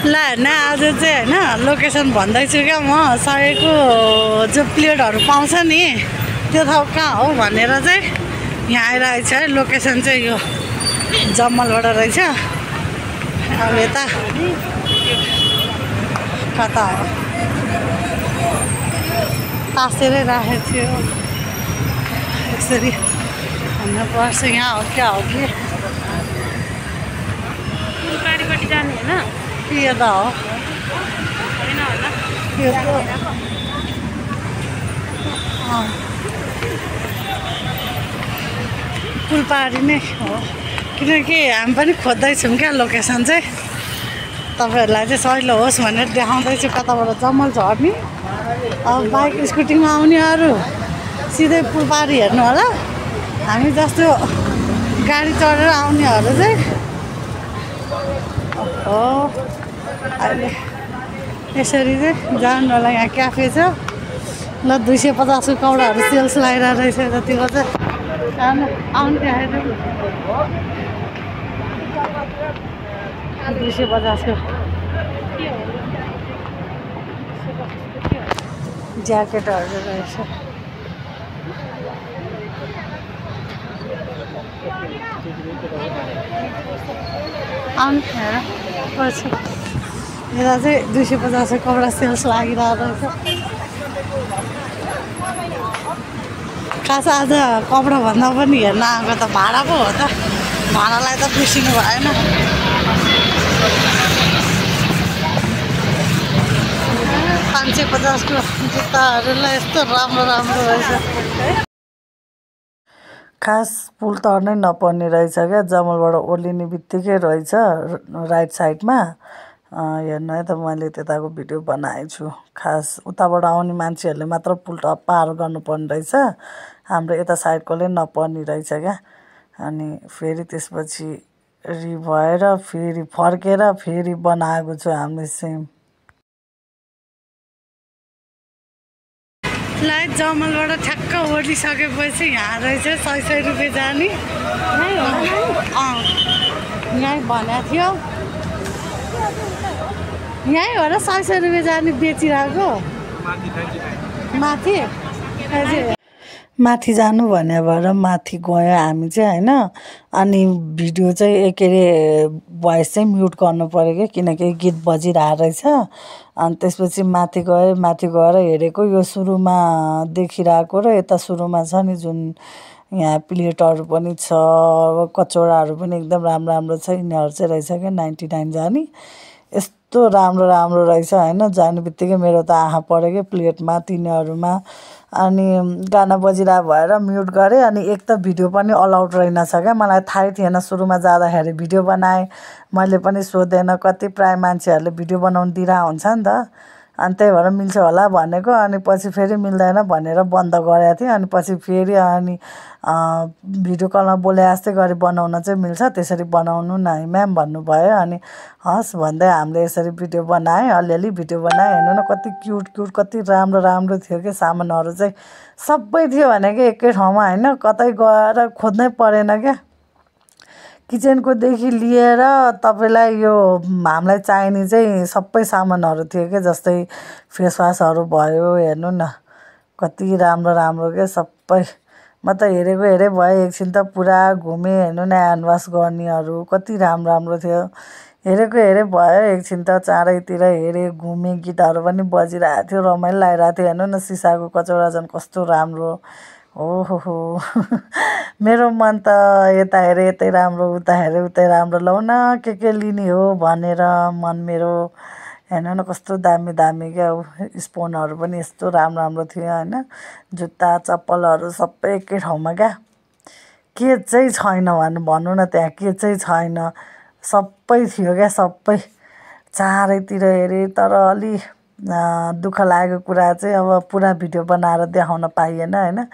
ल हेर्न आज चाहिँ होइन लोकेसन भन्दैछु क्या म सकेको जो प्लेटहरू पाउँछ नि त्यो ठाउँ कहाँ हो भनेर चाहिँ यहाँ आइरहेको छ है। लोकेसन चाहिँ यो जम्मलबाट रहेछ। अब यता कता हो तासेरै राखेको थियो यसरी भन्नुपर्छ। यहाँ हो क्या हो कि फुलबारीपट्टि जाने होइन के यता हो होइन होला यो फुलबारी नै हो किनकि हामी पनि खोज्दैछौँ क्या लोकेसन चाहिँ तपाईँहरूलाई चाहिँ सजिलो होस् भनेर देखाउँदैछु। कताबाट जम्मल झर्ने अब बाइक स्कुटीमा आउनेहरू सिधै फुलबारी हेर्नु होला। हामी जस्तो गाडी चढेर आउनेहरू चाहिँ हो अहिले यसरी चाहिँ जानु होला। यहाँ क्याफे छ ल 250 को कौडाहरू सेल्स लगाइरहेको रहेछ जतिको चाहिँ आउनु देखाइदिउँ 250 को ज्याकेटहरू रहेछ। आउनु हेर पछि यता चाहिँ 250 को कपडा सेल्स लागिरहेको रहेछ। खास आज कपडा भन्दा पनि हेर्न आएको त भाडा पो हो त। भाडालाई त बिर्सिनु भएन। 550 को जुत्ताहरूलाई यस्तो राम्रो राम्रो रहेछ। खास पुल तर्नै नपर्ने रहेछ क्या। जमलबाट ओर्लिने बित्तिकै रहेछ राइट साइडमा। हेर्नु है त मैले त्यताको भिडियो बनाएको छु। खास उताबाट आउने मान्छेहरूले मात्र पुल पार गर्नुपर्ने रहेछ। हाम्रो यता साइडकोले नपर्ने रहेछ क्या। अनि फेरि त्यसपछि भएर फेरि फर्केर फेरि बनाएको छु हामीले सेम। लाइट जमलबाट ठ्याक्क ओर्लिसकेपछि यहाँ रहेछ 100 रुपियाँ जाने। यहीँ भनेको थियो यहीँ हो र 100 रुपियाँ जाने बेचिरहेको माथि। माथि जानु भने भएर माथि गयो हामी चाहिँ होइन। अनि भिडियो चाहिँ के अरे भोइस चाहिँ म्युट गर्नु पऱ्यो क्या किनकि गीत बजिरहेको रहेछ। अनि त्यसपछि माथि गयो। माथि गएर हेरेको यो सुरुमा देखिरहेको र यता सुरुमा छ नि जुन यहाँ प्लेटहरू पनि छ कचौडाहरू पनि एकदम राम्रो राम्रो छ। यिनीहरू चाहिँ रहेछ क्या 99 जाने। यस्तो राम्रो राम्रो रहेछ होइन। जाने बित्तिकै मेरो त आँखा पऱ्यो क्या प्लेटमा तिनीहरूमा। अनि गाना बजिरहेको भएर म्युट गरेँ। अनि एक त भिडियो पनि अलाउड रहेनछ क्या। मलाई थाहै थिएन सुरुमा जाँदाखेरि भिडियो बनाएँ मैले पनि सोधेन। कति प्रायः मान्छेहरूले भिडियो बनाउनु दिइरहेको हुन्छ नि त। अनि त्यही भएर मिल्छ होला भनेको। अनि पछि फेरि मिल्दैन भनेर बन्द गरेको थिएँ। अनि पछि फेरि अनि भिडियो कलमा बोले जस्तै गरी बनाउन चाहिँ मिल्छ त्यसरी बनाउनु न है म्याम भन्नुभयो। अनि हस् भन्दै हामीले यसरी भिडियो बनाएँ। अलिअलि भिडियो बनाएँ। हेर्नु न कति क्युट क्युट कति राम्रो राम्रो थियो कि सामानहरू चाहिँ सबै थियो भनेको एकै ठाउँमा होइन। कतै गएर खोज्नै परेन क्या। किचनकोदेखि लिएर तपाईँलाई यो हामीलाई चाहिने चाहिँ सबै सामानहरू थियो क्या। जस्तै फेसवासहरू भयो हेर्नु न कति राम्रो राम्रो क्या सबै। म त हेरेको हेरेँ भयो एकछिन त पुरा घुमेँ। हेर्नु न ह्यान्ड वास गर्नेहरू कति राम्रो राम्रो थियो। हेरेको हेरेँ भयो एकछिन त चारैतिर हेरेँ घुमेँ। गीतहरू पनि बजिरहेको थियो रमाइलो लागिरहेको थियो। हेर्नु न सिसाको कचौडा झन् कस्तो राम्रो ओहो मेरो मन त यता हेरेँ यतै राम्रो उता हेरेँ उतै राम्रो लौ न के लिने हो भनेर मन मेरो। हेर्नु न कस्तो दामी दामी क्या। स्पुनहरू पनि यस्तो राम्रो राम्रो थियो होइन। जुत्ता चप्पलहरू सबै एकै ठाउँमा क्या। के चाहिँ छैन भन्नु न त्यहाँ के चाहिँ छैन सबै थियो क्या सबै। चारैतिर हेरेँ तर अलि दुःख लागेको कुरा चाहिँ अब पुरा भिडियो बनाएर देखाउन पाइएन होइन।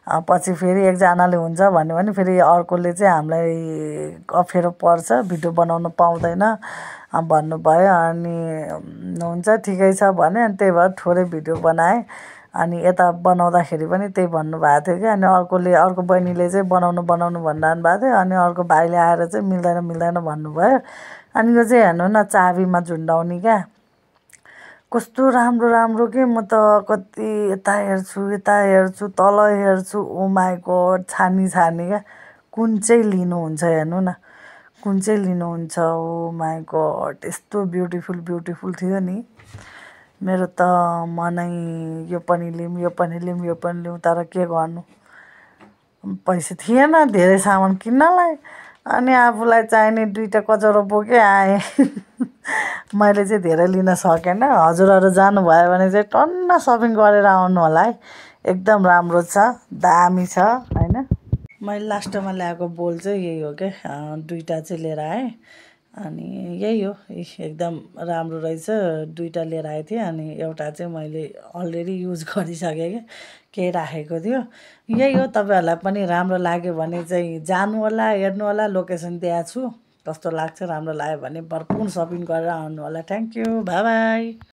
पछि फेरि एकजनाले हुन्छ भन्यो भने फेरि अर्कोले चाहिँ हामीलाई अप्ठ्यारो पर्छ भिडियो बनाउनु पाउँदैन भन्नुभयो। अनि हुन्छ ठिकै छ भने अनि त्यही भएर थोरै भिडियो बनाएँ। अनि यता बनाउँदाखेरि पनि त्यही भन्नुभएको थियो क्या। अनि अर्को बहिनीले चाहिँ बनाउनु भनिरहनु भएको थियो। अनि अर्को भाइले आएर चाहिँ मिल्दैन भन्नुभयो। अनि यो चाहिँ हेर्नु न चाबीमा झुन्डाउने क्या कस्तो राम्रो राम्रो के म त कति यता हेर्छु तल हेर्छु ओ माई गड छानी क्या कुन चाहिँ लिनुहुन्छ हेर्नु न कुन चाहिँ लिनुहुन्छ ओ माई गड यस्तो ब्युटिफुल थियो नि मेरो त मनै यो पनि लिउँ तर के गर्नु पैसा थिएन धेरै सामान किन्नलाई अनि आफूलाई चाहिने 2टा कचौरा बोके आएँ मैले चाहिँ धेरै लिन सकेन हजुरहरू जानुभयो भने चाहिँ टन्न सपिङ गरेर आउनु होला है एकदम राम्रो छ दामी छ हैन मैले लास्टमा ल्याएको बोल चाहिँ यही हो के 2टा चाहिँ लिएर आएँ अनि यही हो एकदम राम्रो रहेछ 2टा लिएर आएको थिएँ अनि एउटा चाहिँ मैले अलरेडी युज गरिसकेँ के केही राखेको थियो यही हो तपाईहरुलाई पनि राम्रो लाग्यो भने चाहिँ जानु होला हेर्नु होला लोकेसन दिएको छु कस्तो लाग्छ राम्रो लाग्यो भने भरपुर सपिङ गरेर आउनु होला थ्यांक यू बाइ बाइ